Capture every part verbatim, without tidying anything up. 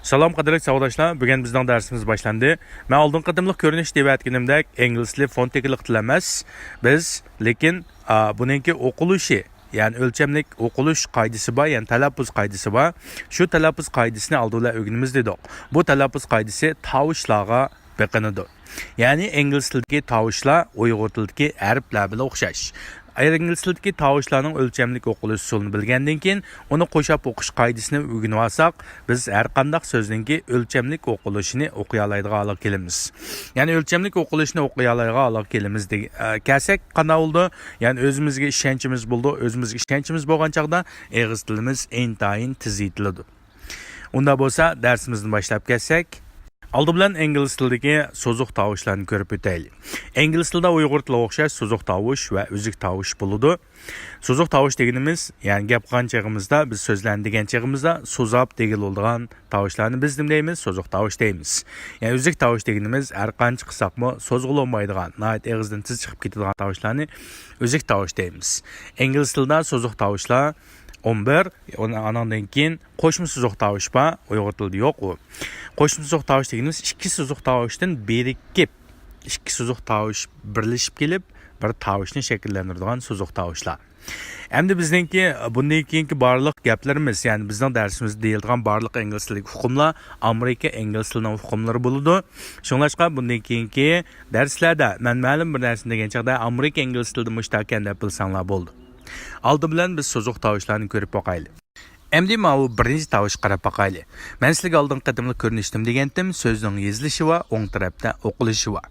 سالام قەدىرلىك ساۋاقداشلار، بۈگۈن بىزنىڭ دەرسىمىز باشلاندى. مەن ئالدىنقى قېتىملىق كۆرۈنۈش دەۋەتكىنىمدەك، ئىنگلىز تىلى فونېتىكىلىق تىل ئەمەس. بىز، لېكىن، ئا، بۇنىڭكى ئوقۇلۇشى، يەنى ئۆلچەملىك ئوقۇلۇش قائىدىسى بار، يەنى تەلەپپۇز قائىدىسى بار. شۇ تەلەپپۇز قائىدىسىنى ئالدى بىلەن ئۆگىنىمىز دېدۇق. بۇ تەلەپپۇز قائىدىسى تاۋۇشلارغا بېقىنىدۇ. يەنى ئىنگلىز تىلىدىكى تاۋۇشلار ئۇيغۇر تىلىدىكى ھەرپلەر بىلەن ئوخشاش. ئىنگلىز تىلىدىكى تاۋۇشلارنىڭ ئۆلچەملىك ئوقۇلۇش ئۇسۇلىنى بىلگەندىن كېيىن، ئۇنى قوشاپ ئوقۇش قائىدىسىنى ئۆگىنىۋالساق، بىز ھەرقانداق سۆزنىڭكى ئۆلچەملىك ئوقۇلۇشىنى ئوقۇيالايدىغان ھالغا كېلىمىز. يەنى ئۆلچەملىك ئوقۇلۇشنى ئوقۇيالايدىغان ھالغا كېلىمىز دېگ-، ئە، كەلسەك قانداق بولىدۇ؟ يەنى ئۆزىمىزگە ئىشەنچىمىز بولىدۇ. ئۆزىمىزگە ئىشەنچىمىز بولغان چاغدا ئېغىز تىلىمىز ئىنتايىن تېز يېتىلىدۇ. ئۇنداق بولسا، دەرسىمىزنى باشلاپ كەتسەك. ئالدى بىلەن ئىنگلىز تىلىدىكى سوزۇق تاۋۇشلارنى كۆرۈپ ئۆتەيلى. ئىنگلىز تىلىدا ئۇيغۇر تىلىغا ئوخشاش سوزۇق تاۋۇش ۋە ئۈزۈك تاۋۇش بولىدۇ. سوزۇق تاۋۇش دېگىنىمىز، يەنى گەپ قىلغان چېغىمىزدا، بىز سۆزلەرنى دېگەن چېغىمىزدا سوزاپ دېگىلى بولىدىغان تاۋۇشلارنى بىز نېمە دەيمىز؟ سوزۇق تاۋۇش دەيمىز. يەنى ئۈزۈك تاۋۇش دېگىنىمىز ھەر قانچە قىلساقمۇ سوزغىلى بولمايدىغان، ناھايىتى ئېغىزدىن تېز چىقىپ كېتىدىغان تاۋۇشلارنى ئۈزۈك تاۋۇش دەيمىز. ئىنگلىز تىلىدا سوزۇق تاۋۇشلار ئون بىر، ئۇنى-، ئانىڭدىن كېيىن قوشما سوزۇق تاۋۇش بار، ئۇيغۇر تىلىدا يوق ئۇ. قوشما سوزۇق تاۋۇش دېگىنىمىز ئىككى سوزۇق تاۋۇشتىن بىرىكىپ، ئىككى سوزۇق تاۋۇش بىرلىشىپ كېلىپ، بىر تاۋۇشنى شەكىللەندۈرىدىغان سوزۇق تاۋۇشلار. ئەمدى بىزنىڭكى، بۇندىن كېيىنكى بارلىق گەپلىرىمىز، يەنى بىزنىڭ دەرسىمىزدە دېيىلىدىغان بارلىق ئىنگلىز تىلىدىكى ئۇقۇملار ئامېرىكا ئىنگلىز تىلىنىڭ ئۇقۇملىرى بولىدۇ. شۇڭلاشقا بۇندىن كېيىنكى دەرسلەردە مەن مەلۇم بىر نەرسىنى دېگەن چاغدا ئامېرىكا ئىنگلىز تىلىدا مۇشۇنداق ئىكەن دەپ بىلسەڭلار بولىدۇ. ئالدى بىلەن بىز سوزۇق تاۋۇشلارنى كۆرۈپ باقايلى. ئەمدى ماۋۇ بىرىنچى تاۋۇشقا قاراپ باقايلى. مەن سىلەرگە ئالدىنقى قېتىملىق كۆرۈنۈشتىمۇ دېگەنتىم، سۆزنىڭ يېزىلىشى بار، ئوڭ تەرەپتە ئوقۇلۇشى بار.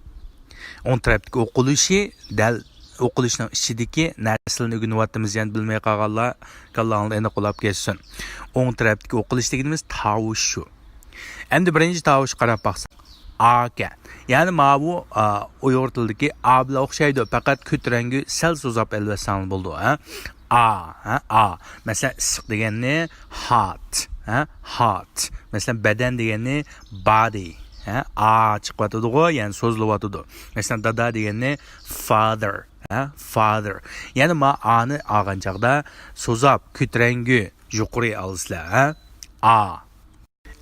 ئوڭ تەرەپتىكى ئوقۇلۇشى دەل ئوقۇلۇشنىڭ ئىچىدىكى نەرسىلەرنى ئۆگىنىۋاتىمىز، يەنە بىلمەي قالغانلار كاللاڭلار ئېنىق بولاپ كەتسۇن. ئوڭ تەرەپتىكى ئوقۇلۇش دېگىنىمىز تاۋۇش شۇ. ئەمدى بىرىنچى تاۋۇشقا قاراپ باقساق، ئا ئىكەن. يەنى ماۋۇ، ئا، ئۇيغۇر تىلىدىكى ئا بىلەن ئوخشايدۇ، پەقەت كۆتۈرەڭگۈ سەل سوزاپ ئېلىۋەتسەڭلار بولىدۇ، ھە؟ ئا، ھە؟ ئا. مەسىلەن، ئىسسىق دېگەننى hot، ھە؟ Hot. مەسىلەن، بەدەن دېگەننى body، ھە؟ ئا چىقىۋاتىدىغۇ، يەنى سوزۇلۇۋاتىدۇ. مەسىلەن، دادا دېگەننى father، ھە؟ Father. يەنى ما ئانى ئالغان چاغدا سوزاپ، كۆتۈرەڭگۈ، يۇقىرى ئالىسىلەر، ھە؟ ئا.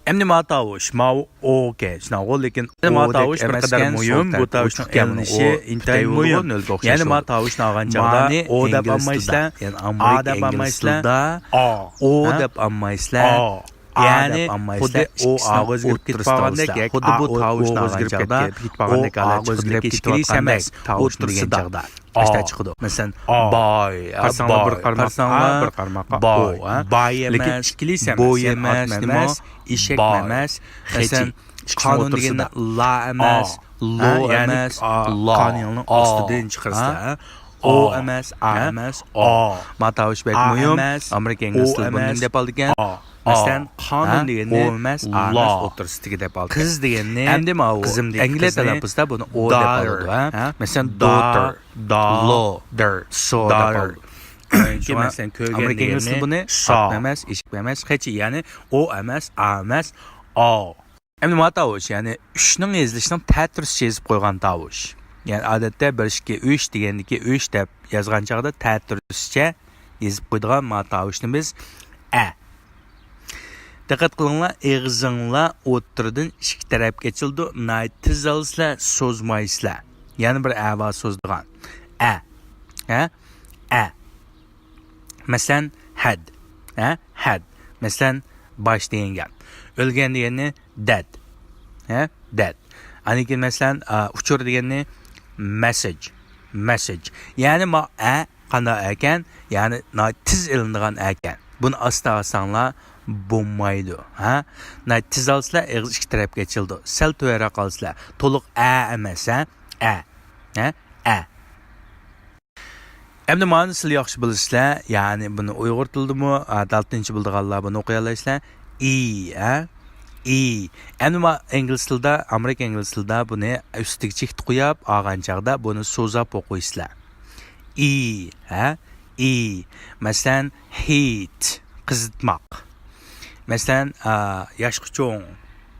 ئەمدى ما تاۋۇش، ماۋۇ ئو ئىكەن، شۇنداقغۇ، لېكىن ئەمدى ما ئو دەپ تاۋۇش بىر ئەمەسكەن، قەدەر مۇھىم، سول بۇ تەرەپ تاۋۇشنىڭ ئوچۇق ئېلىنىشى ئىنتايىن مۇھىم. يەنى ما تاۋۇشنى ئالغان چاغدا مانى ئو دەپ ئالمايسىلەر، يەنى ئامېرىكا ئىنگلىز تىلىدا ئا، ئو دەپ ئالمايسىلەر، ئا، يەنى خۇددى ئو ئاغا ئۆزگىرىپ كېتىپ قالغاندەك، ياكى خۇددى بۇ تاۋۇشنى ئالغان چاغدا ئو ئاغا ئۆزگىرىپ كېتىپ كېتىۋاتقاندەك، ئوتتۇرىسىدا. ئاشتا چىقىدۇ. مەسىلەن، باي، قارىساڭلار، بىر قارماق ئا، بىر قارماق ئا، باي، باي ئەمەس، بوي ئەمەس، نېمە، ئېشەك ئەمەس. مەسىلەن، قانۇن دېگەندە لا ئەمەس، لو ئەمەس، قانۇننىڭ ئاستىدىن چىقىرىسىلەر. ئو ئەمەس، ئا ئەمەس، ئا. ما تاۋۇش بەك مۇھىم. ئامېرىكا ئىنگلىز تىلى بۇنى نېمە دەپ ئالىدىكەن؟ مەسىلەن، قانۇن دېگەننى ئو ئەمەس، ئا ئەمەس، ئوتتۇرىسىدىكى دەپ ئالىدىكەن. قىز دېگەننى، ئەمدى ماۋۇ ئەنگلىيە تەلەپپۇزدا بۇنى ئو دەپ ئالىدۇ، ھە؟ مەسىلەن، daughter، لو، سو دەپ ئالىدۇ. شۇڭا مەسىلەن، كۆرگەن دېگەننى ئات ئەمەس، ئېشەك ئەمەس، خېچى، يەنى ئو ئەمەس، ئا ئەمەس، ئاۋ. ئەمدى ما تاۋۇش، يەنى ئۈچنىڭ يېزىلىشىنىڭ تەتۈرسىچە يېزىپ قويغان تاۋۇش. يەنى ئادەتتە بىر ئىككى ئۈچ دېگەندىكى ئۈچ دەپ يازغان چاغدا تەتۈرسىچە يېزىپ قويىدىغان ما تاۋۇشنى بىز ئە. دىققەت قىلىڭلار، ئېغىزىڭلار ئوتتۇرىدىن ئىككى تەرەپكە ئېچىلىدۇ. ناھايىتى تېز ئالىسىلەر، سوزمايسىلەر. يەنە بىر ئە بار سوزىدىغان. ئە. ھە؟ ئە. مەسىلەن، ھەد. ھە؟ ھەد. مەسىلەن، باش دېگەن گەپ. ئۆلگەن دېگەننى دەد. ھە؟ دەد. ئاندىن كېيىن، مەسىلەن، ئا، ئۇچۇر دېگەننى مەسسېج. مەسسېج. يەنى ما ئە قانداق ئەكەن؟ يەنى ناھايىتى تېز ئېلىنىدىغان ئەكەن. بۇنى ئاستا ئالساڭلار بولمايدۇ. ھە؟ ناھايىتى تېز ئالسىلەر، ئېغىز ئىككى تەرەپكە ئېچىلىدۇ. سەل تۆۋەنرەك ئالسىلەر. تولۇق ئە ئەمەس، ھە؟ ئە. ھە؟ ئە. ئەمدى مانىسىنى ياخشى بىلىسىلەر، يەنى بۇنى ئۇيغۇر تىلىدىمۇ، ئا، دالتىنچى بىلىدىغانلار بۇنى ئوقۇيالايسىلەر. ئى، ھە؟ ئى. ئەمدى ما-، ئىنگلىز تىلىدا، ئامېرىكا ئىنگلىز تىلىدا بۇنى ئۈستىگە چېكىت قويۇپ ئالغان چاغدا بۇنى سوزاپ ئوقۇيسىلەر. ئى، ھە؟ ئى. مەسىلەن، heat، قىزىتماق. مەسىلەن، ئا، ياشقا چوڭ،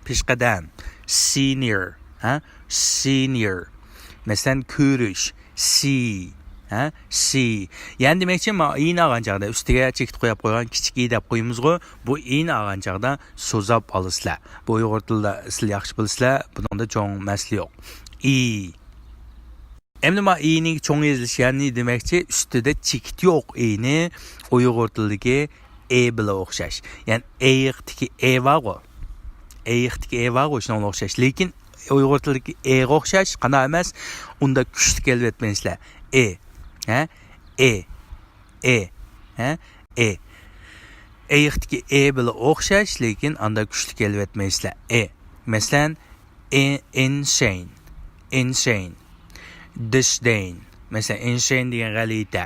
پېشقەدەم، senior، ھە؟ Senior. مەسىلەن، كۆرۈش، see، ھە، سى. يەنى دېمەكچى، ما ئىنى ئالغان چاغدا ئۈستىگە چېكىت قويۇپ قويغان كىچىك ئى دەپ قويىمىزغۇ، بۇ ئىنى ئالغان چاغدا سوزاپ ئالىسىلەر. بۇ ئۇيغۇر تىلىدا سىلەر ياخشى بىلىسىلەر، بۇنىڭدا چوڭ مەسىلە يوق. ئى. ئەمدى ما ئىنىڭ چوڭ يېزىلىشى، يەنى دېمەكچى، ئۈستىدە چېكىت يوق ئىنى، ئۇيغۇر تىلىدىكى ئې بىلەن ئوخشاش. يەنى ئېيىقتىكى ئې بارغۇ. ئېيىقتىكى ئې بارغۇ، شۇنىڭغا ئوخشاش. لېكىن ئۇيغۇر تىلىدىكى ئېغا ئوخشاش، قانداق ئەمەس، ئۇنداق كۈچلۈك ئېلىۋەتمەيسىلەر. ئې. ھە؟ ئې. ئې. ھە؟ ئې. ئېيىقتىكى ئې بىلەن ئوخشاش، لېكىن ئانداق كۈچلۈك ئېلىۋەتمەيسىلەر. ئې. مەسىلەن، ئى-، ئىنشەين. ئىنشەين. دىشدەين. مەسىلەن، ئىنشەين دېگەن غەلىتە.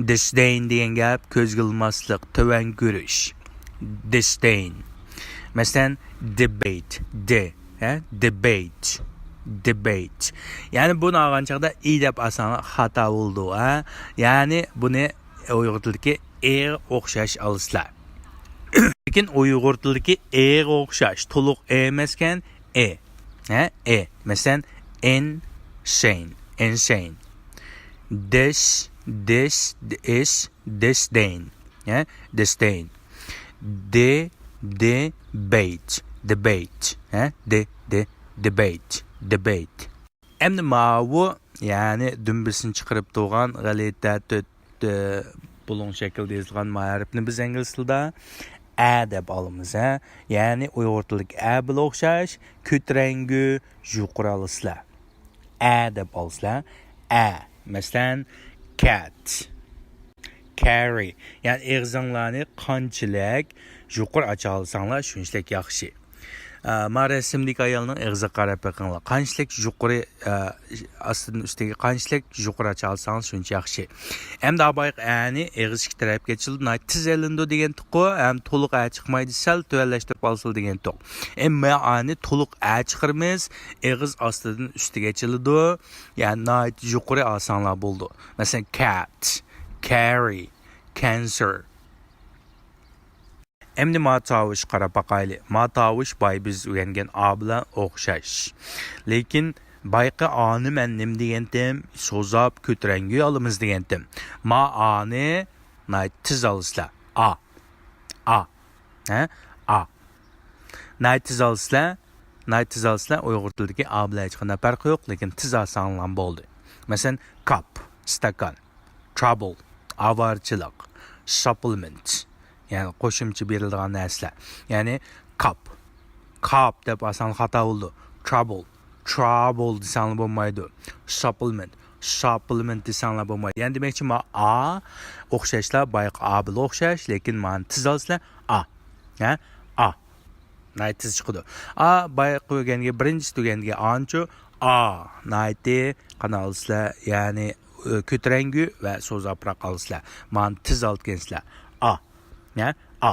دىشدەين دېگەن گەپ كۆزگە ئىلماسلىق، تۆۋەن كۆرۈش. دىشدەين. مەسىلەن، دېبەيت. دې. ھە؟ دېبەيت. دېبەيت. يەنى بۇنى ئالغان چاغدا ئى دەپ ئالساڭلار خاتا بولىدۇ، ھە؟ يەنى بۇنى ئۇيغۇر تىلىدىكى ئېغا ئوخشاش ئالىسىلەر. لېكىن ئۇيغۇر تىلىدىكى ئېغا ئوخشاش، تولۇق ئې ئەمەسكەن، ئې. ھە؟ ئې. مەسىلەن، ئىنشەين. ئىنشەين. دىش، دىش، ئىش، دىشدەين. ھە؟ دىشدەين. دې، دېبەيت. دېبەيت. ھە؟ دې، دې، دېبەيت. دېبەيت. ئەمدى ماۋۇ، يەنى دۈمبىسىنى چىقىرىپ تۇرغان غەلىتە تۆت، ئە، بۇلۇڭ شەكلىدە يېزىلغان ما ھەرپنى بىز ئىنگلىز تىلىدا ئە دەپ ئالىمىز، ھە. يەنى ئۇيغۇر تىلىدىكى ئە بىلەن ئوخشاش، كۆتۈرەڭگۈ يۇقىرى ئالىسىلەر. ئە دەپ ئالىسىلەر. ئە. مەسىلەن، كەت. كارى. يەنى ئېغىزىڭلارنى قانچىلىك يۇقىرى ئاچالىساڭلار، شۇنچىلىك ياخشى. ئە، ما رەسىمدىكى ئايالنىڭ ئېغىزىغا قاراپ بېقىڭلار. قانچىلىك يۇقىرى، ئە، ئاستىدىن ئۈستىگە قانچىلىك يۇقىرى ئاچالىساڭلار، شۇنچە ياخشى. ئەمدى بايىقى ئەنى ئېغىز ئىككى تەرەپكە ئېچىلىدۇ، ناھايىتى تېز ئېلىنىدۇ دېگەنتۇققۇ، ھەم تولۇق ئە چىقمايدۇ، سەل تۆۋەنلەشتۈرۈپ ئالسىلا دېگەنتۇق. ئەمما ئەنى تولۇق ئە چىقىرىمىز، ئېغىز ئاستىدىن ئۈستىگە ئېچىلىدۇ. يەنى ناھايىتى يۇقىرى ئالساڭلار بولىدۇ. مەسىلەن، كەت، كارى، كانسېر. ئەمدى ما تاۋۇشقا قاراپ باقايلى. ما تاۋۇش بايا بىز ئۆگەنگەن ئا بىلەن ئوخشاش. لېكىن بايىقى ئانى مەن نېمە دېگەنتىم؟ سوزاپ كۆتۈرەڭگۈ ئالىمىز دېگەنتىم. ما ئانى ناھايىتى تېز ئالىسىلەر. ئا. ئا. ھە؟ ئا. ناھايىتى تېز ئالىسىلەر. ناھايىتى تېز ئالىسىلەر. ئۇيغۇر تىلىدىكى ئا بىلەن ھېچقانداق پەرقى يوق، لېكىن تېز ئالساڭلار بولدى. مەسىلەن، كاپ، ئىستاكان. ترابل، ئاۋارىچىلىق. ساپلىمېنت، يەنى قوشۇمچە بېرىلىدىغان نەرسىلەر. يەنى كاپ، كاپ دەپ ئالساڭلار خاتا بولىدۇ. ترابل، ترابل دېسەڭلار بولمايدۇ. ساپلىمېنت، ساپلىمېنت دېسەڭلار بولمايدۇ. يەنى دېمەكچى، ما ئا ئوخشاشلا، بايىقى ئا بىلەن ئوخشاش، لېكىن مانى تېز ئالىسىلەر، ئا. ھە؟ ئا. ناھايىتى تېز چىقىدۇ. ئا بايىقى ئۆگەنگەن، بىرىنچى ئۆگەنگەن ئانچۇ، ئا. ناھايىتى قانداق ئالىسىلەر، يەنى، ئۆ، كۆتۈرەڭگۈ ۋە سوزاپراق ئالىسىلەر. مانى تېز ئالىدىكەنسىلەر. ئا. ھە؟ ئا.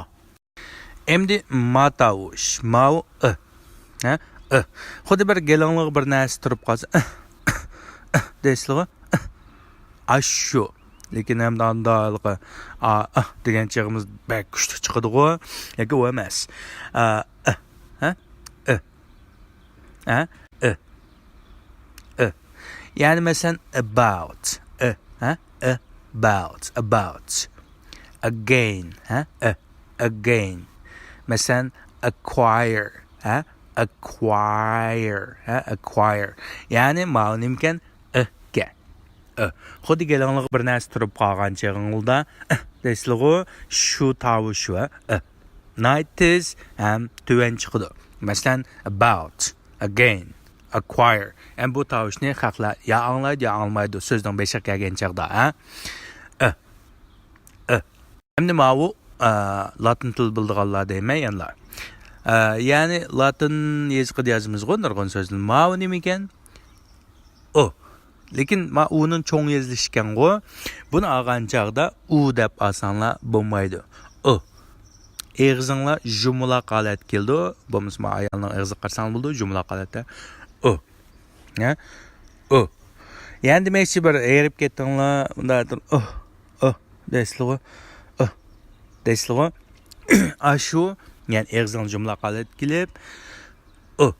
ئەمدى ما تاۋۇش. ماۋۇ ئى. ھە؟ ئى. خۇددى بىر گېلىڭلىغا بىر نەرسە تۇرۇپ قالسا، ئى، ئى، ئى دەيسىلىغۇ. ئى. ئاشۇ. لېكىن ھەمدە ئاندا ھېلىقى ئا، ئى دېگەن چېغىمىز بەك كۈچلۈك چىقىدىغۇ. لېكىن ئۇ ئەمەس. ئا، ئى. ھە؟ ئى. ھە؟ ئى. ئى. يەنى مەسىلەن، about. ئى. ھە؟ About. About. Again. ھە؟ ئى. Again. مەسىلەن، acquire. ھە؟ Acquire. ھە؟ Acquire. يەنى ماۋۇ نېمىكەن؟ ئى كەن. ئى. خۇددى گېلىڭلىغا بىر نەرسە تۇرۇپ قالغان چېغىڭلاردا، ئى دەيسىلىغۇ، شۇ تاۋۇش ۋە ئى. ناھايىتى تېز ھەم تۆۋەن چىقىدۇ. مەسىلەن، about، again، acquire. ھەم بۇ تاۋۇشنى خەقلەر يا ئاڭلايدۇ، يا ئاڭلىمايدۇ، سۆزنىڭ بېشىغا كەلگەن چاغدا، ھە؟ ئى. ئى. ئەمدى ماۋۇ، ئە، لاتىن تىل بىلىدىغانلار دەيمەن يەنىلا. ئە، يەنى لاتىن يېزىقىدا يازىمىزغۇ نۇرغۇن سۆزنى. ماۋۇ نېمىكەن؟ ئۇ. لېكىن ما ئۇنىڭ چوڭ يېزىلىشى ئىكەنغۇ. بۇنى ئالغان چاغدا ئۇ دەپ ئالساڭلار بولمايدۇ. ئۇ. ئېغىزىڭلار يۇمىلاق ھالەتكە كېلىدۇ. بولمىسا ما ئايالنىڭ ئېغىزىغا قارىساڭلار بولىدۇ. يۇمىلاق ھالەتتە. ئۇ. ھە؟ ئۇ. يەنى دېمەكچى بىر ھېرىپ كەتتىڭلار. مۇنداق تۇر. ئۇ. ئۇ. دەيسىلىغۇ. ئۇ. دەيسىلىغۇ. ئاشۇ. يەنى ئېغىزىڭلار يۇمىلاق ھالەتكە كېلىپ. ئۇ.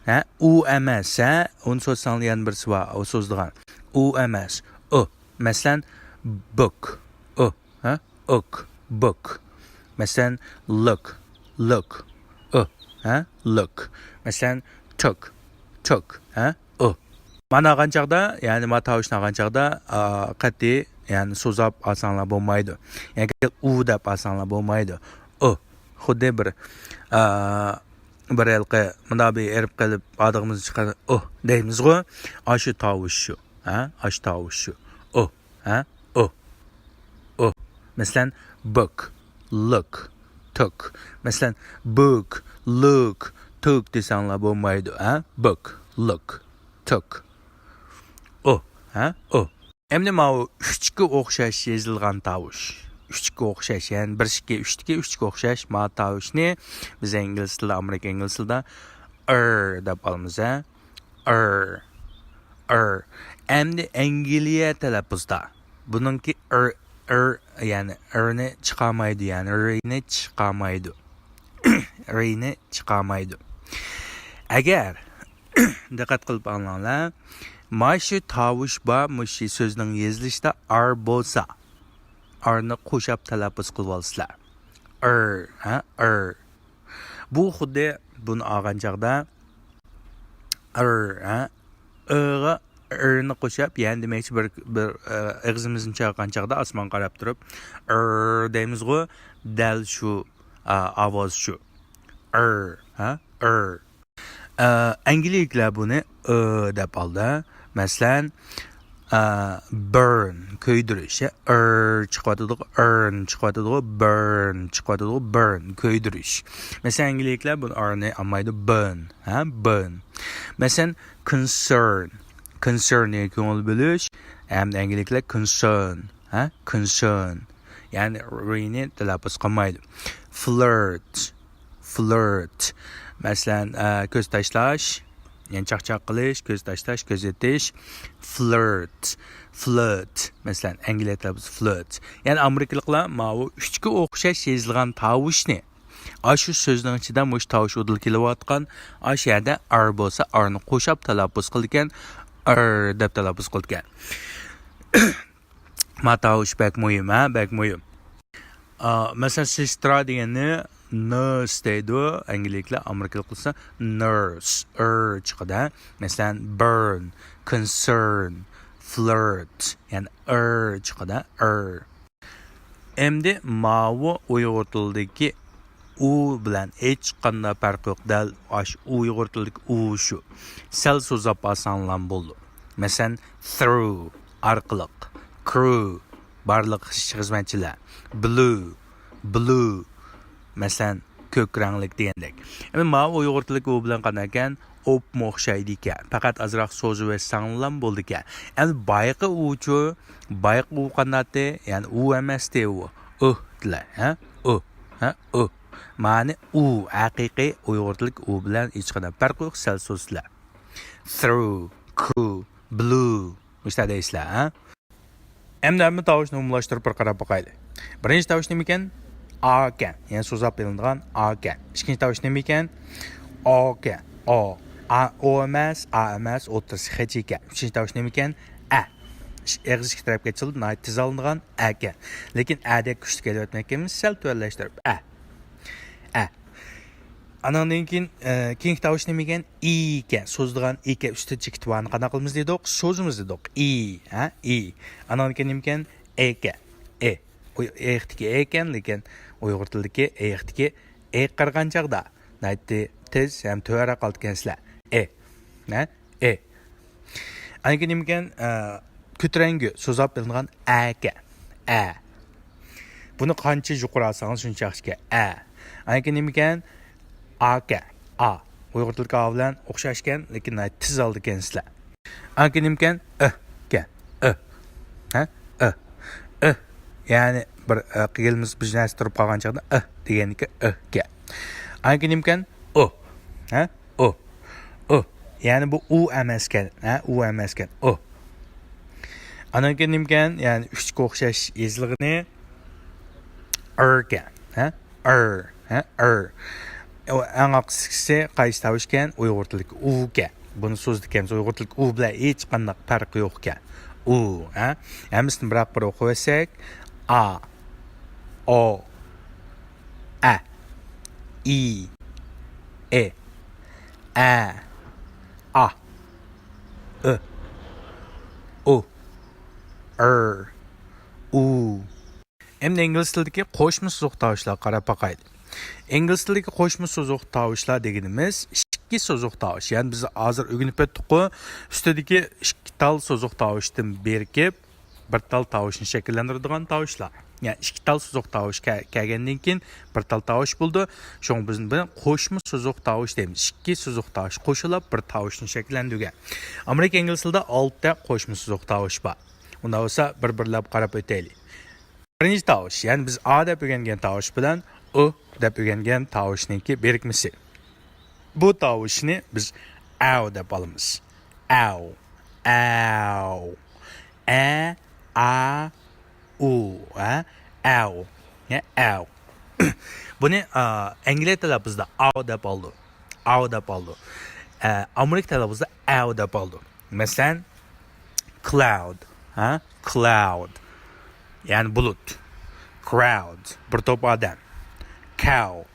ھە؟ ئۇ ئەمەس، ھە؟ ئۇنى سوزساڭلار يەنە بىرسى بار، ئۇ سوزىدىغان. ئۇ ئەمەس. ئۇ. مەسىلەن، book، ئۇ، ھە؟ ئوك، book. مەسىلەن، look، look، ئۇ، ھە؟ Look. مەسىلەن، took، took، ھە؟ ئۇ. مانا ئالغان چاغدا، يەنى ما تاۋۇشنى ئالغان چاغدا، ئا، قەتئىي، يەنى سوزاپ ئالساڭلار بولمايدۇ. يەنى ئۇ دەپ ئالساڭلار بولمايدۇ. ئۇ. خۇددى بىر، ئا، بىر ھېلىقى مۇنداق بىر ئېرىپ قېلىپ ئادىغىمىز چىققان ئۇھ دەيمىزغۇ. ئاشۇ تاۋۇش شۇ. ھە؟ ئاشۇ تاۋۇش شۇ. ئۇھ. ھە؟ ئۇھ. ئۇھ. مەسىلەن، book، look، took. مەسىلەن، book، look، took دېسەڭلار بولمايدۇ. ھە؟ Book، look، took. ئۇھ. ھە؟ ئۇھ. ئەمدى ماۋۇ ئۈچكە ئوخشاش يېزىلغان تاۋۇش. ئۈچكە ئوخشاش، يەنى بىر ئىككى ئۈچتىكى ئۈچكە ئوخشاش ما تاۋۇشنى بىز ئىنگلىز تىلىدا، ئامېرىكا ئىنگلىز تىلىدا ئىر دەپ ئالىمىز، ھە؟ ئىر، ئىر. ئەمدى ئەنگلىيە تەلەپپۇزدا بۇنىڭكى ئىر، ئىر، يەنى ئىرنى چىقارمايدۇ، يەنى رىنى چىقارمايدۇ. رىنى چىقارمايدۇ. ئەگەر دىققەت قىلىپ ئاڭلاڭلار. مانا شۇ تاۋۇش بار، مۇشۇ سۆزنىڭ يېزىلىشىدا ئار بولسا، ئارنى قوشاپ تەلەپپۇز قىلىۋالىسىلەر. ئىر، ھە، ئىر. بۇ خۇددى بۇنى ئالغان چاغدا ئىر، ھە، ئىغا ئىرنى قوشاپ، يەنى دېمەكچى بىر، بىر، ئە، ئېغىزىمىزنى چاققان چاغدا ئاسمانغا قاراپ تۇرۇپ، ئىر دەيمىزغۇ، دەل شۇ، ئا، ئاۋاز شۇ. ئىر، ھە، ئىر. ئە، ئەنگلىيەلىكلەر بۇنى ئۆ دەپ ئالدى. مەسىلەن، ئە، burn، كۆيدۈرۈش. ئىر چىقىۋاتىدىغۇ، ئىرن چىقىۋاتىدىغۇ، burn چىقىۋاتىدىغۇ، burn، كۆيدۈرۈش. مەسىلەن، ئەنگلىيەلىكلەر بۇنى ئارنى ئالمايدۇ، burn، ھە، burn. مەسىلەن، concern، concern دېگەن كۆڭۈل بۆلۈش. ھەم ئەنگلىيەلىكلەر concern، ھە، concern. يەنى رىنى تەلەپپۇز قىلمايدۇ. flirt، flirt. مەسىلەن، ئە، كۆز تاشلاش، يەنى چاقچاق قىلىش، كۆز تاشلاش، كۆز يېتىش. flirt، flirt. مەسىلەن، ئەنگلىيە تەلەپپۇزى flirt. يەنى ئامېرىكىلىقلار ماۋۇ ئۈچكە ئوخشاش يېزىلغان تاۋۇشنى، ئاشۇ سۆزنىڭ ئىچىدە مۇشۇ تاۋۇش ئۇدۇل كېلىۋاتقان، ئاشۇ يەردە ئار بولسا، ئارنى قوشاپ تەلەپپۇز قىلىدىكەن، ئىر دەپ تەلەپپۇز قىلىدىكەن. ما تاۋۇش بەك مۇھىم، ھە، بەك مۇھىم. ئا، مەسىلەن، سېسترا دېگەننى nurse دەيدۇ، ئەنگلىيەلىكلەر، ئامېرىكىلىق بولسا nurse، ئىر چىقىدۇ. مەسىلەن، burn، concern، flirt، يەنى ئىر چىقىدۇ، ئىر. ئەمدى ماۋۇ ئۇيغۇر تىلىدىكى ئۇ بىلەن ھېچقانداق پەرقى يوق. دەل ئاشۇ ئۇيغۇر تىلىدىكى ئۇ شۇ. سەل سوزاپ ئالساڭلام بولىدۇ. مەسىلەن، through، ئارقىلىق، crew، بارلىق ئىشچى-خىزمەتچىلەر، blue، blue، مەسىلەن، كۆك رەڭلىك دېگەندەك. ئەمدى ماۋۇ ئۇيغۇر تىلىدىكى ئۇ بىلەن قانداق ئىكەن؟ ئوپمۇ ئوخشايدىكەن. پەقەت ئازراق سوزۇۋەتسەڭلام بولىدىكەن. ئەمدى بايىقى ئۇچۇ، بايىقى ئۇ قانداقتى؟ يەنى ئۇ ئەمەستى ئۇ. ئۇھ دېلە، ھە؟ ئۇھ، ھە؟ ئۇھ. مانا ئۇ ھەقىقىي ئۇيغۇر تىلىدىكى ئۇ بىلەن ھېچقانداق پەرقى يوق، سەل سوزىسىلەر. through، crew، blue. مۇشۇنداق دەيسىلەر، ھە؟ ئەمدى ھەممە تاۋۇشنى ئومۇملاشتۇرۇپ بىر قاراپ باقايلى. بىرىنچى تاۋۇش نېمىكەن؟ ئا ئىكەن. يەنى سوزاپ ئېلىنىدىغان ئا ئىكەن. ئىككىنچى تاۋۇش نېمىكەن؟ ئو ئىكەن. ئو. ئا، ئو ئەمەس، ئا ئەمەس، ئوتتۇرىسى خېچ ئىكەن. ئۈچىنچى تاۋۇش نېمىكەن؟ ئە. ئېغىز ئىككى تەرەپكە ئېچىلىدۇ، ناھايىتى تېز ئالىنىدىغان ئەكەن. لېكىن ئەدەك كۈچلۈك ئېلىۋەتمەكچىمىز، سەل تۆۋەنلەشتۈرۈپ. ئە. ئە. ئاناندىن كېيىن، ئە، كېيىنكى تاۋۇش نېمىكەن؟ ئى ئىكەن. سوزىدىغان ئى ئىكەن. ئۈستىدە چېكىت بارنى قانداق قىلىمىز دېدۇق؟ سوزىمىز دېدۇق. ئى، ھە؟ ئى. ئاناندىن كېيىن نېمىكەن؟ ئېكەن. ئې. ئېيىقتىكى ئېكەن، لېكىن ئۇيغۇر تىلىدىكى ئېيىقتىكى ئېغا قارىغان چاغدا ناھايىتى تېز ھەم تۆۋەنرەك قالىدىكەنسىلەر. ئې. ھە؟ ئې. ئاندىن كېيىن نېمىكەن؟ ئە، كۆتۈرەڭگۈ، سوزاپ ئېلىنغان ئەكەن. ئە. بۇنى قانچە يۇقىرى ئالساڭىز شۇنچە ياخشىكەن. ئە. ئاندىن كېيىن نېمىكەن؟ ئاكەن. ئا. ئۇيغۇر تىلىدىكى ئا بىلەن ئوخشاشكەن، لېكىن ناھايىتى تېز ئالىدىكەنسىلەر. ئاندىن كېيىن نېمىكەن؟ ئىكەن. ئى. ھە؟ ئى. ئى. يەنى بىر، ئە، قىلمىس بىر نەرسە تۇرۇپ قالغان چاغدا ئى دېگەندىكى ئىكەن. ئاندىن كېيىن نېمىكەن؟ ئۇ. ھە؟ ئۇ. ئۇ. يەنى بۇ ئۇ ئەمەسكەن. ھە؟ ئۇ ئەمەسكەن. ئۇ. ئانىڭكى نېمىكەن؟ يەنى ئۈچكە ئوخشاش يېزىلغىنى ئىركەن. ھە؟ ئىر. ھە؟ ئىر. ئۇ ئەڭ ئاخىرقىسى قايسى تاۋۇشكەن؟ ئۇيغۇر تىلىدىكى ئۇكەن. بۇنى سوزىدىكەنمىز. ئۇيغۇر تىلىدىكى ئۇ بىلەن ھېچقانداق پەرقى يوقكەن. ئۇ، ھە؟ ھەممىسىنى بىراق بىر ئوقۇۋەتسەك. ئا، ئو، ئە، ئى، ئې، ئە، ئا، ئۆ، ئۇ، ئىر، ئۇ. ئەمدى ئىنگلىز تىلىدىكى قوشما سوزۇق تاۋۇشلارغا قاراپ باقايلى. ئىنگلىز تىلىدىكى قوشما سوزۇق تاۋۇشلار دېگىنىمىز ئىككى سوزۇق تاۋۇش. يەنى بىز ھازىر ئۆگىنىپ ئۆتتۇققۇ، ئۈستىدىكى ئىككى تال سوزۇق تاۋۇشتىن بىرىكىپ، بىر تال تاۋۇشنى شەكىللەندۈرىدىغان تاۋۇشلار. يەنى ئىككى تال سوزۇق تاۋۇش كە-، كەلگەندىن كېيىن بىر تال تاۋۇش بولىدۇ. شۇڭا بىز بۇنى قوشما سوزۇق تاۋۇش دەيمىز. ئىككى سوزۇق تاۋۇش قوشۇلۇپ بىر تاۋۇشنى شەكىللەندۈرگەن. ئامېرىكا ئىنگلىز تىلىدا ئالتە قوشما سوزۇق تاۋۇش بار. ئۇنداق بولسا بىر-بىرلەپ قاراپ ئۆتەيلى. بىرىنچى تاۋۇش، يەنى بىز ئا دەپ ئۆگەنگەن تاۋۇش بىلەن ئۇ دەپ ئۆگەنگەن تاۋۇشنىڭكى بىرىكمىسى. بۇ تاۋۇشنى بىز ئاۋ دەپ ئالىمىز. ئاۋ، ئاۋ، ئە، ئا، ئۇ، ھە؟ ئاۋ، ھە؟ ئاۋ. بۇنى، ئا، ئەنگلىيە تەلەپپۇزىدا ئاۋ دەپ ئالىدۇ. ئاۋ دەپ ئالىدۇ. ئە، ئامېرىكا تەلەپپۇزىدا ئاۋ دەپ ئالىدۇ. مەسىلەن، cloud، ھە؟ Cloud. يەنى بۇلۇت. Crowd. بىر توپ ئادەم. Cow.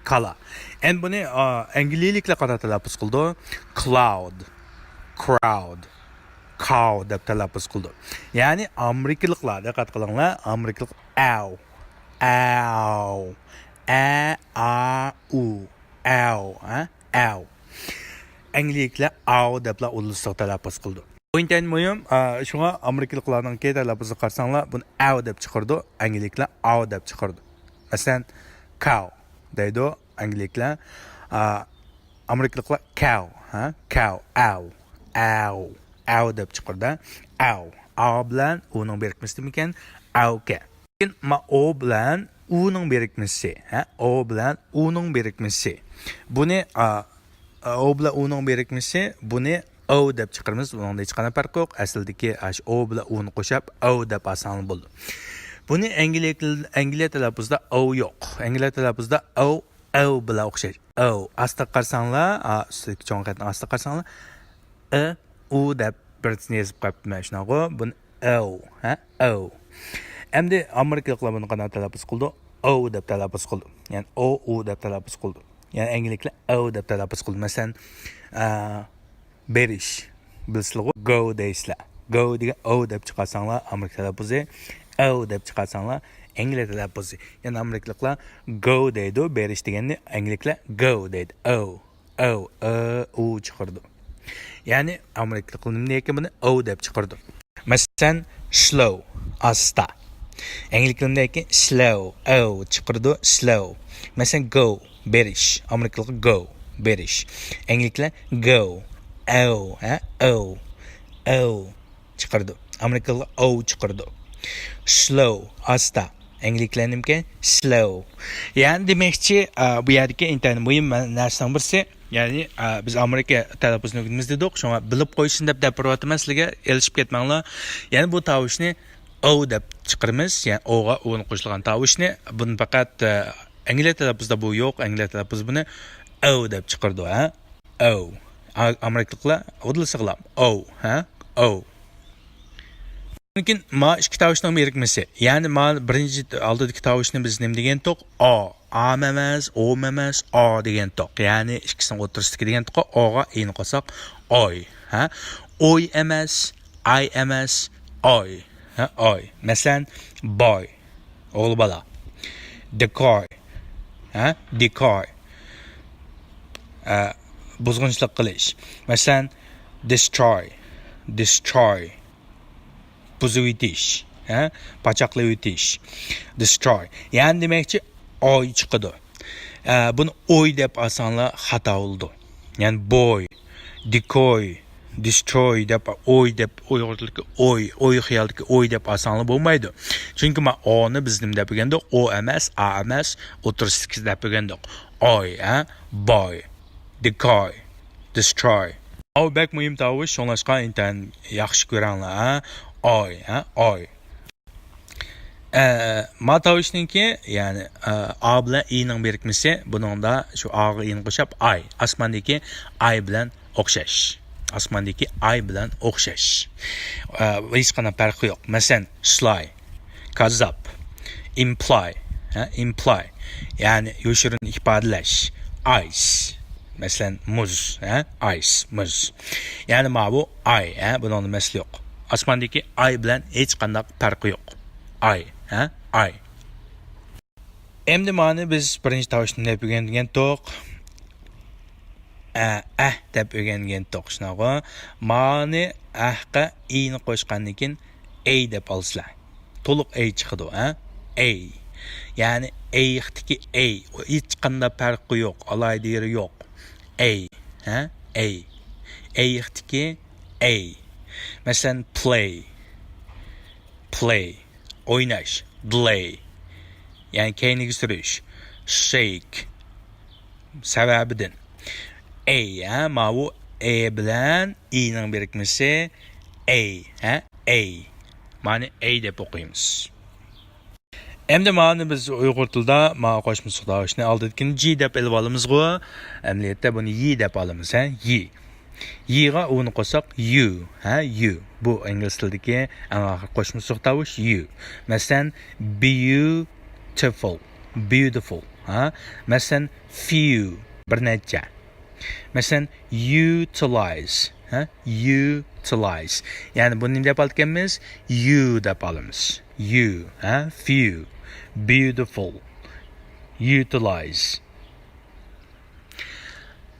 كالا. ئەمدى بۇنى، ئا، ئەنگلىيەلىكلەر قانداق تەلەپپۇز قىلىدۇ؟ Cloud. Crowd. Cow دەپ تەلەپپۇز قىلىدۇ. يەنى ئامېرىكىلىقلار، دىققەت قىلىڭلار، ئامېرىكىلىق ئاۋ. ئاۋ. ئە، ئا، ئۇ. ئاۋ، ھە؟ ئاۋ. ئەنگلىيەلىكلەر ئاۋ دەپلا ئۇلىسىغا تەلەپپۇز قىلىدۇ. بۇ ئىنتايىن مۇھىم. ئا، شۇڭا ئامېرىكىلىقلارنىڭكى تەلەپپۇزىغا قارىساڭلار، بۇنى ئاۋ دەپ چىقىرىدۇ. ئەنگلىيەلىكلەر ئاۋ دەپ چىقىرىدۇ. مەسىلەن، cow دەيدۇ ئەنگلىيەلىكلەر. ئا، ئامېرىكىلىقلار cow، ھە؟ Cow، ئاۋ، ئاۋ، ئاۋ دەپ چىقىرىدۇ. ئاۋ. ئا بىلەن ئۇنىڭ بىرىكمىسىدىمىكەن؟ ئاۋكەن. لېكىن ما ئو بىلەن ئۇنىڭ بىرىكمىسى، ھە؟ ئو بىلەن ئۇنىڭ بىرىكمىسى. بۇنى، ئا، ئا، ئو بىلەن ئۇنىڭ بىرىكمىسى، بۇنى ئو دەپ چىقىرىمىز. بۇنىڭدا ھېچقانداق پەرق يوق. ئەسلىدىكى ئاشۇ ئو بىلەن ئۇنى قوشۇپ ئو دەپ ئالساڭلار بولىدۇ. بۇنى ئەنگلىيە تىل-، ئەنگلىيە تەلەپپۇزىدا ئو يوق. ئەنگلىيە تەلەپپۇزىدا ئو، ئو بىلەن ئوخشاش. ئو. ئاستىغا قارىساڭلار، ئا، ئۈستىدىكى چوڭ خەتنىڭ ئاستىغا قارىساڭلار، ئى، ئۇ دەپ بىرسىنى يېزىپ قويۇپتىمەن شۇنداقغۇ؟ بۇنى ئو، ھە؟ ئو. ئەمدى ئامېرىكىلىقلار بۇنى قانداق تەلەپپۇز قىلىدۇ؟ ئو دەپ تەلەپپۇز قىلىدۇ. يەنى ئو، ئۇ دەپ تەلەپپۇز قىلىدۇ. يەنى ئەنگلىكلەر ئو دەپ تەلەپپۇز قىلىدۇ. مەسىلەن، ئە، بېرىش. بىلىسىلىغۇ؟ Go دەيسىلەر. Go دېگەن ئو دەپ چىقارساڭلار ئامېرىكا تەلەپپۇزى، ئو دەپ چىقارساڭلار ئەنگلىيە تەلەپپۇزى. يەنى ئامېرىكىلىقلار go دەيدۇ، بېرىش دېگەننى ئەنگلىكلەر go دەيدۇ. ئو. ئو، ئۆ، ئۇ چىقىرىدۇ. يەنى ئامېرىكىلىقلار نېمە دېگەن بۇنى ئو دەپ چىقىرىدۇ. مەسىلەن، slow، ئاستا. ئەنگلىكلەر نېمە دېگەن slow، ئو چىقىرىدۇ، slow. مەسىلەن، go، بېرىش. ئامېرىكىلىقلار go، بېرىش. ئەنگلىكلەر go، ئو، ھە، ئو، ئو چىقىرىدۇ. ئامېرىكىلىقلار ئو چىقىرىدۇ. Slow، ئاستا. ئەنگلىكلەر نېمىكەن؟ Slow. يەنى دېمەكچى، ئا، بۇ يەردىكى ئىنتايىن مۇھىم مە-، نەرسىنىڭ بىرسى، يەنى، ئا، بىز ئامېرىكا تەلەپپۇزىنى ئۆگىنىمىز دېدۇق، شۇڭا بىلىپ قويسۇن دەپ دەپ بېرىۋاتىمەن سىلەرگە، ئېلىشىپ كەتمەڭلار. يەنى بۇ تاۋۇشنى ئو دەپ چىقىرىمىز، يەنى ئوغا ئۇنى قوشۇلغان تاۋۇشنى. بۇنى پەقەت، ئا، ئەنگلىيە تەلەپپۇزدا بۇ يوق، ئەنگلىيە تەلەپپۇزى بۇنى ئو دەپ چىقىرىدۇ، ھە؟ ئو. ئا-، ئامېرىكىلىقلار ئۇدۇل سىغلام. ئو، ھە؟ ئو. لېكىن ما ئىككى تاۋۇشنىڭ بىرىكمىسى. يەنى ما بىرىنچى ئالدىدىكى تاۋۇشنى بىز نېمە دېگەنتۇق؟ ئا. ئام ئەمەس، ئوم ئەمەس، ئا دېگەنتۇق. يەنى ئىككىسىنىڭ ئوتتۇرىسىدىكى دېگەنتۇق. ئوغا ئىنى قوشساق ئوي. ھە؟ ئوي ئەمەس، ئاي ئەمەس، ئوي. ھە؟ ئوي. مەسىلەن، boy. ئوغۇل بالا. Decoy. ھە؟ Decoy. ئە، بۇزغۇنچىلىق قىلىش. مەسىلەن، destroy. Destroy. بۇزۇۋېتىش. ھە؟ پاچاقلىۋېتىش. Destroy. يەنى دېمەكچى، ئوي چىقىدۇ. ئە، بۇنى ئوي دەپ ئالساڭلار خاتا بولىدۇ. يەنى boy، decoy، destroy دەپ، ئوي دەپ، ئۇيغۇردىكى ئوي، ئوي خىيالدىكى ئوي دەپ ئالساڭلار بولمايدۇ. چۈنكى ما ئونى بىز نېمە دەپ ئۆگەندۇق؟ ئو ئەمەس، ئا ئەمەس، ئوتتۇرىسىدىكى دەپ ئۆگەندۇق. ئوي، ھە؟ Boy، decoy، destroy. ئاۋۇ بەك مۇھىم تاۋۇش، شۇڭلاشقا ئىنتايىن ياخشى كۆرەڭلار، ھە؟ ئوي، ھە؟ ئوي. ئە، ما تاۋۇشنىڭكى، يەنى، ئە، ئا بىلەن ئىنىڭ بىرىكمىسى، بۇنىڭدا شۇ ئاغا ئىنى قوشۇپ، ئاي. ئاسماندىكى ئاي بىلەن ئوخشاش. ئاسماندىكى ئاي بىلەن ئوخشاش. ئە، ھېچقانداق پەرقى يوق. مەسىلەن، sly، كاززاپ، imply، ھە، imply، يەنى يوشۇرۇن ئىپادىلەش، ice، مەسىلەن، مۇز، ھە، ice، مۇز. يەنى ماۋۇ ئاي، ھە، بۇنىڭدا مەسىلە يوق. ئاسماندىكى ئاي بىلەن ھېچقانداق پەرقى يوق. ئاي، ھە، ئاي. ئەمدى مانى بىز بىرىنچى تاۋۇشنى دەپ ئۆگەنگەنتۇق. ئە، ئەھ دەپ ئۆگەنگەنتۇق، شۇنداقغۇ؟ مانى ئەھقە ئىنى قوشقاندىن كېيىن ئەي دەپ ئالىسىلەر. تولۇق ئەي چىقىدۇ، ھە؟ ئەي. يەنى ئەيىقتىكى ئەي. ھېچقانداق پەرقى يوق، ئالاھىدە يېرى يوق. ئەي، ھە؟ ئەي. ئەيىقتىكى ئەي. مەسىلەن، play. Play، ئويناش، delay، يەنى كەينىگە سۈرۈش، shake، سەۋەبىدىن. ئەي، ھە، ماۋۇ ئەي بىلەن ئىنىڭ بىرىكمىسى ئەي، ھە، ئەي. مانى ئەي دەپ ئوقۇيمىز. ئەمدى مانى بىز ئۇيغۇر تىلىدا ما قوشما سوزۇق تاۋۇشنى ئالدىدىكىنى جى دەپ ئېلىپ ئالىمىزغۇ؟ ئەمەلىيەتتە بۇنى يى دەپ ئالىمىز، ھە، يى. يىغا ئۇنى قوشساق، يۇ، ھە، يۇ. بۇ ئىنگلىز تىلىدىكى ئەڭ ئاخىرقى قوشما سوزۇق تاۋۇش، يۇ. مەسىلەن، beautiful، beautiful، ھە. مەسىلەن، few، بىر نەچچە. مەسىلەن، utilize، ھە، utilize. يەنى بۇنى نېمە دەپ ئالىدىكەنمىز؟ يۇ دەپ ئالىمىز. يۇ، ھە، few، beautiful، utilize.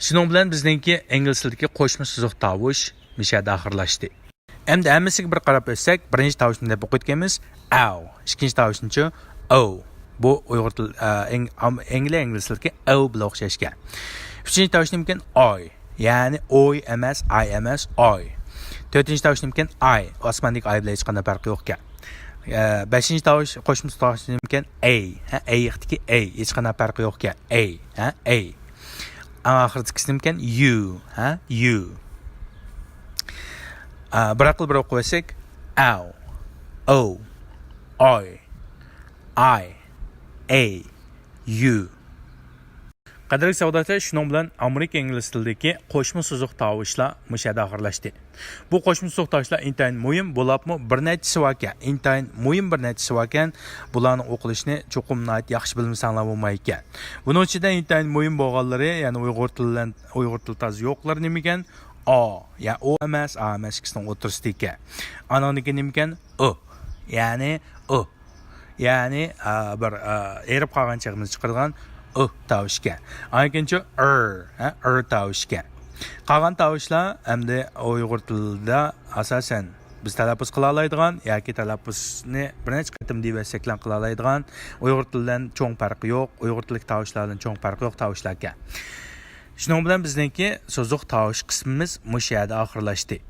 شۇنىڭ بىلەن بىزنىڭكى ئىنگلىز تىلىدىكى قوشما سوزۇق تاۋۇش مۇشۇ يەردە ئاخىرلاشتى. ئەمدى ھەممىسىگە بىر قاراپ ئۆتسەك، بىرىنچى تاۋۇشنى دەپ ئوقۇيدىكەنمىز، ئاۋ. ئىككىنچى تاۋۇشنىچۇ؟ ئو. بۇ ئۇيغۇر تىل، ئە، ئىڭ-، ئام-، ئىنگلىيە ئىنگلىز تىلىدىكى ئو بىلەن ئوخشاشكەن. ئۈچىنچى تاۋۇش نېمىكەن؟ ئاي. يەنى ئوي ئەمەس، ئاي ئەمەس، ئاي. تۆتىنچى تاۋۇش نېمىكەن؟ ئاي. ئاسماندىكى ئاي بىلەن ھېچقانداق پەرقى يوقكەن. ئە، بەشىنچى تاۋۇش، قوشما تاۋۇش نېمىكەن؟ ئەي. ھە، ئەيىقتىكى ئەي. ھېچقانداق پەرقى يوقكەن. ئەي. ھە، ئەي. ئەڭ ئاخىرىدىكىسى نېمىكەن؟ يۇ. ھە، يۇ. ئا، بىراقلا بىر ئوقۇۋەتسەك، ئاۋ، ئو، ئاي، ئاي، ئەي، يۇ. قەدىرلىك ساۋاقداشلار، شۇنىڭ بىلەن ئامېرىكا ئىنگلىز تىلىدىكى قوشما سوزۇق تاۋۇشلار مۇشۇ يەردە ئاخىرلاشتى. بۇ قوشما سوزۇق تاۋۇشلار ئىنتايىن مۇھىم، بولۇپمۇ بىر نەچچىسى باركەن، ئىنتايىن مۇھىم بىر نەچچىسى باركەن، بۇلارنىڭ ئوقۇلۇشىنى چوقۇم ناھايىتى ياخشى بىلمىسەڭلار بولمايدىكەن. بۇنىڭ ئىچىدە ئىنتايىن مۇھىم بولغانلىرى، يەنى ئۇيغۇر تىلى بىلەن، ئۇيغۇر تىلى تازا يوقلىرى نېمىكەن؟ ئا، يا ئو ئەمەس، ئا ئەمەس، ئىككىسىنىڭ ئوتتۇرىسىدىكى. ئانىڭدىن كېيىن نېمىكەن؟ ئۇ، يەنى ئۇ. يەنى، ئا، بىر، ئا، ئېرىپ قالغان چېغىمىزدا چىقىرىدىغان ئۇ تاۋۇشكەن. ئاندىن كېيىنچۇ ئىر، ھە، ئىر تاۋۇشكەن. قالغان تاۋۇشلار ئەمدى ئۇيغۇر تىلىدا ئاساسەن بىز تەلەپپۇز قىلالايدىغان ياكى تەلەپپۇزنى بىر نەچچە قېتىم دېيىۋەتسەكلا قىلالايدىغان، ئۇيغۇر تىلى بىلەن چوڭ پەرقى يوق، ئۇيغۇر تىلىدىكى تاۋۇشلار بىلەن چوڭ پەرقى يوق تاۋۇشلاركەن. شۇنىڭ بىلەن بىزنىڭكى سوزۇق تاۋۇش قىسمىمىز مۇشۇ يەردە ئاخىرلاشتى.